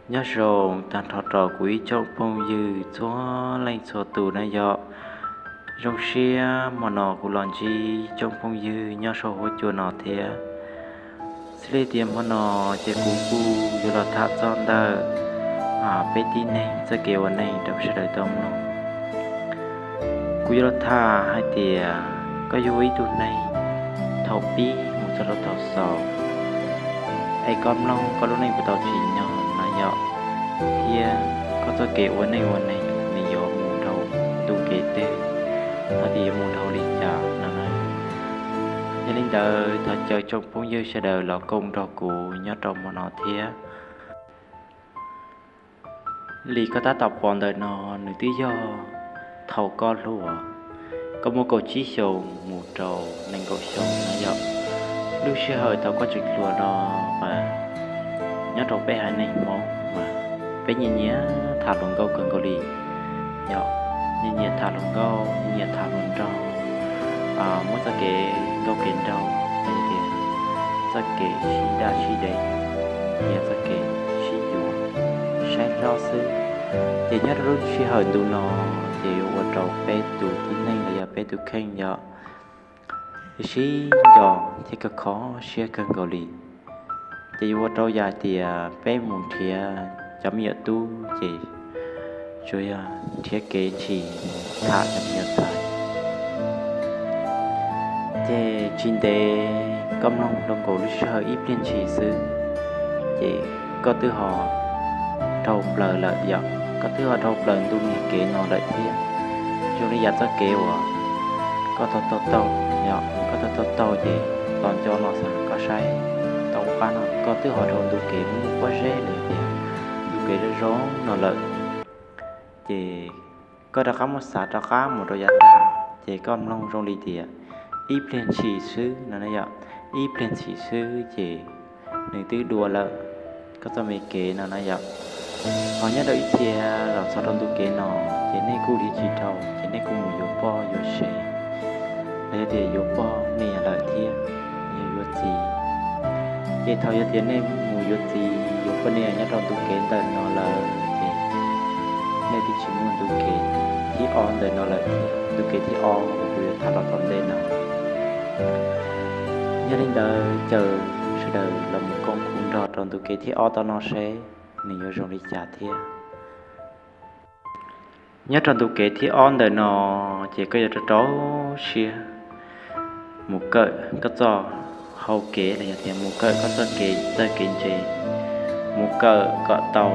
Nyob zoo tag nrho rau kuv ib tsoom phooj ywg txhua leej txhua tus na yom. Zoo siab hmo no kuv los ntsib tsoom phooj ywg nyob saum huab cua no thiab. Xws li tias hmo no ces kuv kuj yuav los tham txog ntawm peb tib neeg txoj kev ua neej rau sawv daws tau mloog. Kuv yuav los tham hais tias koj yug ib tug neeg thaum pib mus txog rau thaum xaus, es koj mloog koj lub neej puas tau tsim nyog na yom, thiab koj txoj kev ua neej ua neeg nws yuav mus dhau ntu kev twg, hos tias yuav mus dhau li cas no na. Yog li ntawd thov caw tsoom phooj ywg sawv daws los koom nrog kuv nyob rau hmo no thiab. Li koj tab tom pom ntawm no nws twb yog thaum koj hluas, koj muaj kaum tsib xyoos mus rau nees nkaum xyoo na yom. Lub sij hawm thaum koj tseem hluas no mas nyob rau peb haiv neeg Hmoob mas peb nyiam nyiam tham hluas nkauj kawg nkaus li yom, nyiam nyiam tham hluas nkauj, nyiam nyiam tham hluas nraug, muab txoj kev nkauj kev nraug los yog tias txoj kev sib daj sib deev, yog txoj kev sib yuav saib hlob xwb. Ces nyob rau lub sij hawm ntu no ces yuav ua rau peb tus tib neeg los yog peb tus kheej yom, sib nco thiab kho kho siab kawg nkaus li. Ces yuav ua rau yam tias peb mus nrhiav cov me nyuam tub ces tsuas yog nrhiav kev ntshis mus tham cov me nyuam ntxhais. Ces tsis ntev koj mloog rau nkaus lub sij hawm ib pliag ntshis xwb, ces koj twb ho dhau plaws lawm yom, koj twb ho dhau plaws ntu niag kev no lawm thiab. Zoo li yam txoj kev uas koj taug taug taug, yog koj taug taug taug ces tos nco no xav koj saib tau qab no koj twb ho dhau ntu kev muaj pob zeb los yog tias ntu kev zoo zoo no lawm. Ces koj rov qab muab xav rov qab mus rau yav tag, ces koj mloog zoo li tias ib pliag ntshis xwb no na yom, ib pliag ntshis xwb ces nws twb dua lawm koj txoj me kev no na yom. Ho nyob rau ib txhia los txog rau ntu kev no, ces nej kuj li tsis dhau, ces nej kuj mus yuav poj yuav sev, los yog tias yuav poj niam lawm thiab, yog yuav txiv. Ces thaum yog tias nej mus yuav txiv yuav poj niam nyob rau ntu kev ntawm no lawm ces nej twb tsis muaj ntu kev thib ob ntawm no lawm thiab, ntu kev thib ob uas kuv yuav tham los tom ntej no. Yog li ntawd caw sawv daws los mus koom kuv nrog rau ntu kev thib ob tom no seb nws yuav zoo li cas thiab. Nyob rau ntu kev thib ob ntawm no, ces koj yuav rau rau siab mus kawm koj txoj hau kev los yog tias mus kawm koj txoj kev txawj kev ntse, mus kawm kom tau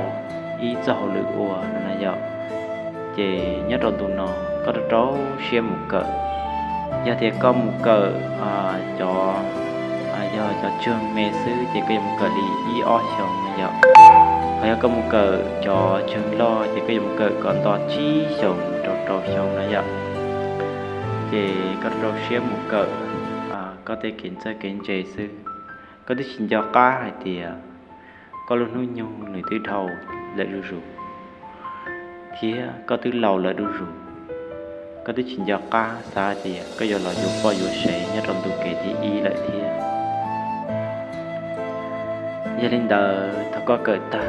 ib txoj hauj lwm ua no na yom. Ces nyob rau ntu no koj rau rau siab mus kawm. Yog tias koj mus kawm cov, yog cov tswg me xwb ces koj yuav mus kawm li ib ob xyoos na yom. Ho yog koj mus kawm cov tswg loj ces koj yuav mus kawm kom nto tsib xyoos rau rau xyoo na yom. Ces koj rau rau siab mus kawm koj tej kev txawj kev ntse xwb. Koj twb tsis nco qab hais tias koj lub hnub nyoog nws twb dhau lawm zuj zus, thiab koj twb laus lawm zuj zus. Koj twb tsis nco qab xav tias koj yuav los yuav poj yuav sev nyob rau ntu kev thib ib lawm thiab. Yog li ntawd thaum koj kawm tag,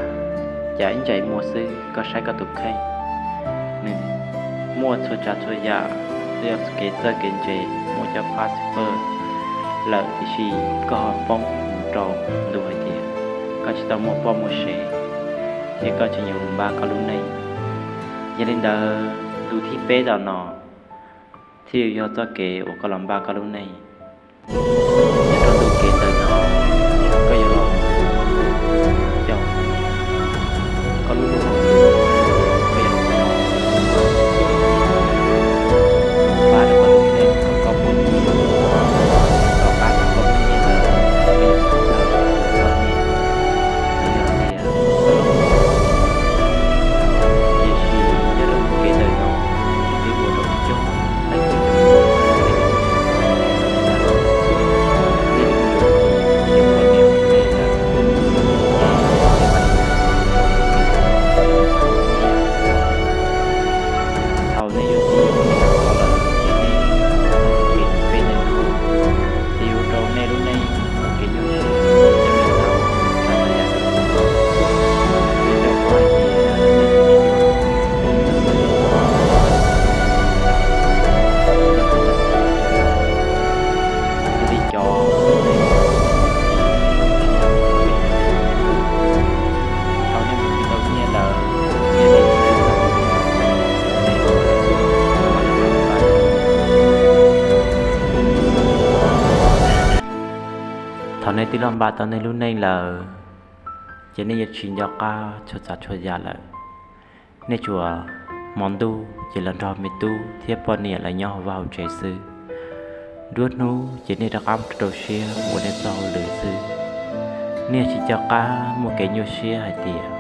cas ib ntsais muag xwb koj saib koj tus kheej, nws muaj txhua tsav txhua yam, txawj yog kev txawj kev ntse, muaj cov passport lawm tiam sis koj ho poob mus rau ntu hais tias koj tsis tau muaj poj muaj sev, thiab koj tseem yuav mus npaj koj lub neej. Yog li ntawd ntu thib peb tom no thiaj yuav yog txoj kev uas koj los npaj koj lub neej. Nyob rau ntu kev ntawm no, koj yuav los coj koj lub, koj yuav los pab rau koj lub neej kom koj poob nyiaj, kom pab rau koj poob nyiaj ntawd koj yuav txawj koj nyiaj, los yog tias koj los mus. Tiam sis nyob rau ntu kev ntawm no, twb ua rau ib coob leej twg Los npaj tau nej lub neej lawm, ces nej yuav tsis nco qab txhua tsav txhua yam lawm. Nej tsuas hmo ntuj ces los nrog me tub thiab poj niam lawv nyob hauv vaj hauv tsev xwb. Nruab hnub ces nej rov qab rau siab ua nej txoj hauj lwm xwb. Nej yuav tsis nco qab muaj kev nyuaj siab hais tias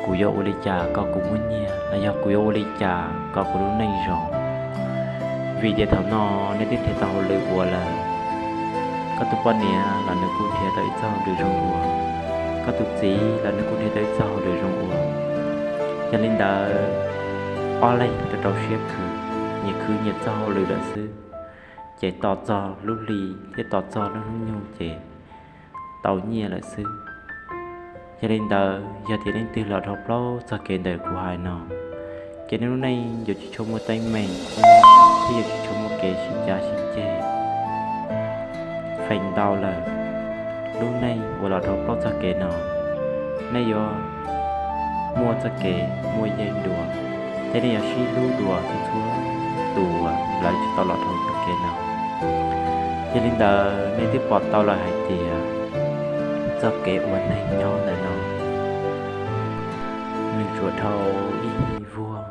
kuv yuav ua li cas kom kuv muaj nyiaj los yog kuv yuav ua li cas kom kuv lub neej zoo. Vim tias thaum no nej twb nrhiav tau hauj lwm ua lawm, koj tus poj niam los nws kuj nrhiav tau ib txoj hauj lwm zoo ua, koj tus txiv los nws kuj nrhiav tau ib txoj hauj lwm zoo ua. Yog li ntawd, ob leeg rau rau siab khwv, nyias khwv nyias txoj hauj lwm lawm xwb, ces tos txog lub hli thiab tos txog lub hnub nyoog ces tau nyiaj lawm xwb. Yog li ntawd, yog tias leej twg los dhau plaub txog kev ntawm kuv hais no, ces nej lub neej yuav tsis tshua muaj teeb meem, thiab yuav tsis tshua muaj kev sib cav sib ceg. Feem ntau lawm, lub neej uas los dhau plaub txog kev no, nej yuav muaj txoj kev muaj yeej dua, thiab nej yuav sib hlub dua txhua txhua tus uas lawv tsis tau los dhau txog kev no. Yog li ntawd, nej twb pom tau lawm hais tias txoj kev ua neeg nyob ntawm no nws tsuas dhau ib vuag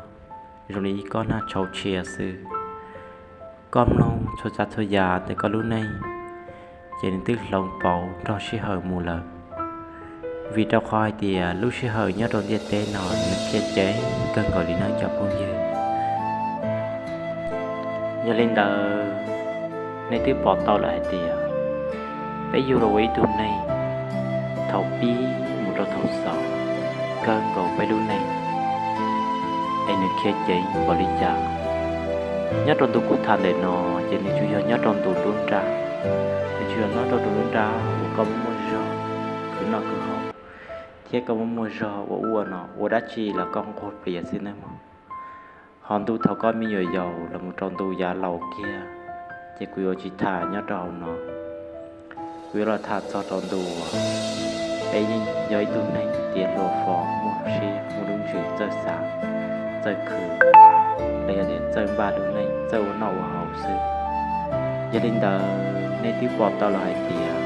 zoo li ib kob hnab tshauv tshia xwb. Koj mloog txhua tsav txhua yam ntawm koj lub neej, ces nws twb hloov pauv nrog sij hawm mus lawm. Vim rau qhov hais tias lub sij hawm nyob rau ntiaj teb no nws qhia ceev kawg nkaus li no cov phooj ywg. Yog li ntawd, nej twb pom tau lawm hais tias peb yug los ua ib tug neeg, thaum pib mus rau thaum xaus, kawg nkaus peb lub neej, es nws qhia ceev npaum li cas. Nyob rau ntu kuv tham ntawm no, ces nws tsuas yog nyob rau ntu nruab nrab, nws tsuas yog nyob rau ntu nruab nrab uas koj muaj muaj zog khwv noj khwv haus, thiab koj muaj muaj zog ua ua no ua dab tsi los koj nquag plias xwb nawb mog. Ho ntu thaum koj me nyuam yaus los mus rau ntu yav laus kiag, ces kuv yuav tsis tham nyob rau hauv no. Kuv yuav los tham txog rau ntu uas peb yeej yog ib tug neeg tiav hluas fos muaj siab muaj lub ntsws txawj xav, txawj khwv, los yog tias txawj npaj lub neej txawj ua noj ua haus xwb. Yog li ntawd, nej twb pom tau lawm hais tias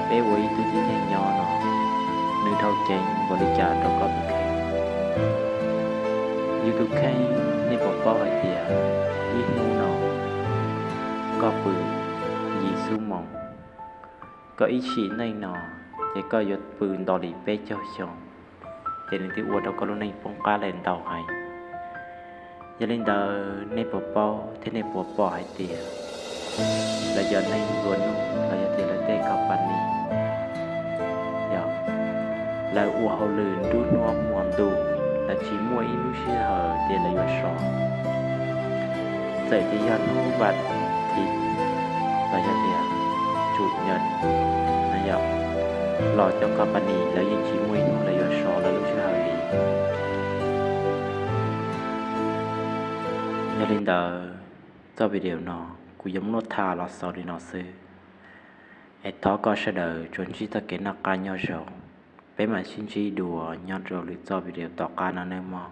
peb ua ib tug tib neeg nyob no, nws dhau ceev npaum li cas rau koj tus kheej. Yus tus kheej, nej puas paub hais tias ib hnub no koj pw yim xuab moos, koj ib sim neej no ces koj yuav pw nto li peb caug xyoo, ces nws twb ua rau koj lub neej poob qab lawm ntau heev. Yog li ntawd, nej puas paub thiab nej puas pom hais tias lawv cov neeg nplua nuj los yog tias lawv tej company, yog lawv ua hauj lwm nruab hnub hmo ntuj, lawv tsis muaj ib lub sij hawm tias lawv yuav sov. Txawm tias yog hnub vas thiv los yog tias tsum nyam na yom, los cov company lawv yeej tsis muaj ib hnub lawv yuav sov lawv lub sij hawm li. Yog li ntawd, txoj video no kuv yuav muab tham los xaus li no xwb, es thov koj sawv daws tsuas ntsib txoj kev noj qab nyob zoo. Peb mam sib ntsib dua nyob rau lwm txoj video tom qab no nawb mog.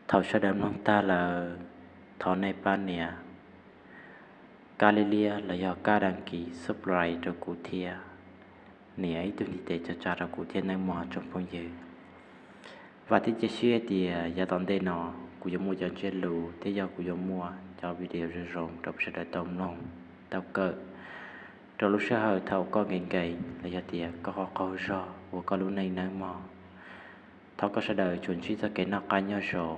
Thaum sawv daws mloog tag lawm, thov nej pab nias kab liab liab los yog kab đăng ký subscribe rau kuv thiab, nias ib tug ntiv tes tsa tsa rau kuv thiab nawb mog tsoom phooj ywg. Vam thiab cia siab tias yav tom ntej no kuv yuav muaj cov ntsiab lus thiab yog kuv yuav muaj cov video zoo zoo rau peb sawv daws tau mloog, tau kawm rau lub sij hawm thaum koj nkees nkees los yog tias koj qaug qaug zog ua koj lub neej nawb mog. Thov koj sawv daws tsuas ntsib txoj kev noj qab nyob zoo.